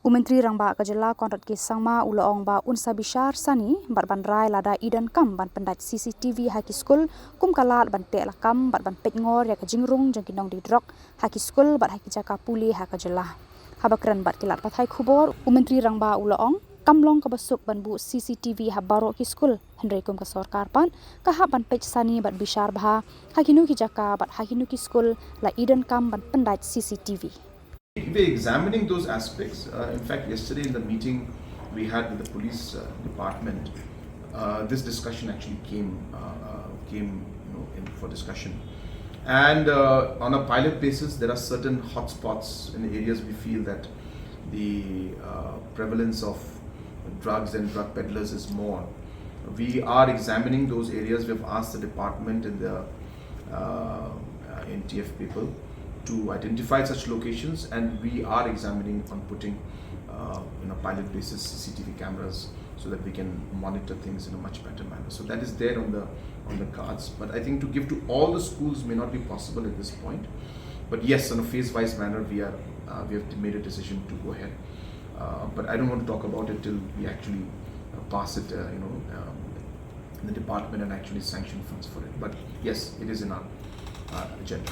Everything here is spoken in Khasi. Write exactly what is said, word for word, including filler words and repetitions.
U Myntri Rangbah ka jylla Conrad K Sangma u la ong ba un sa bishar sani bad ban rai lada i donkam ban pyndait C C T V ha ki skul kum ka lad ban teh lakam bad ban peit ngor ïa ka jingrung jong ki nongdie drok ha ki skul bad ha ki jaka pule ha ka jylla. Haba kren bad ki lad pathai khubor, u Myntri Rangbah u la ong kam long kaba suk ban buh C C T V ha baroh ki skul, hynrei kum ka sorkar pat ka hap ban peit sani bad bishar bha ha kino ki jaka bad ha kino ki skul la i donkam ban pyndait C C T V. We're examining those aspects. Uh, in fact, yesterday in the meeting we had with the police uh, department, uh, this discussion actually came uh, uh, came you know, in for discussion. And uh, on a pilot basis, there are certain hotspots in areas we feel that the uh, prevalence of drugs and drug peddlers is more. We are examining those areas. We've asked the department and the uh, uh, N T F people to identify such locations, and we are examining on putting uh, in a pilot basis C C T V cameras so that we can monitor things in a much better manner. So that is there on the on the cards. But I think to give to all the schools may not be possible at this point. But yes, on a phase-wise manner, we are uh, we have made a decision to go ahead. Uh, but I don't want to talk about it till we actually uh, pass it, uh, you know, um, in the department and actually sanction funds for it. But yes, it is in our uh, agenda.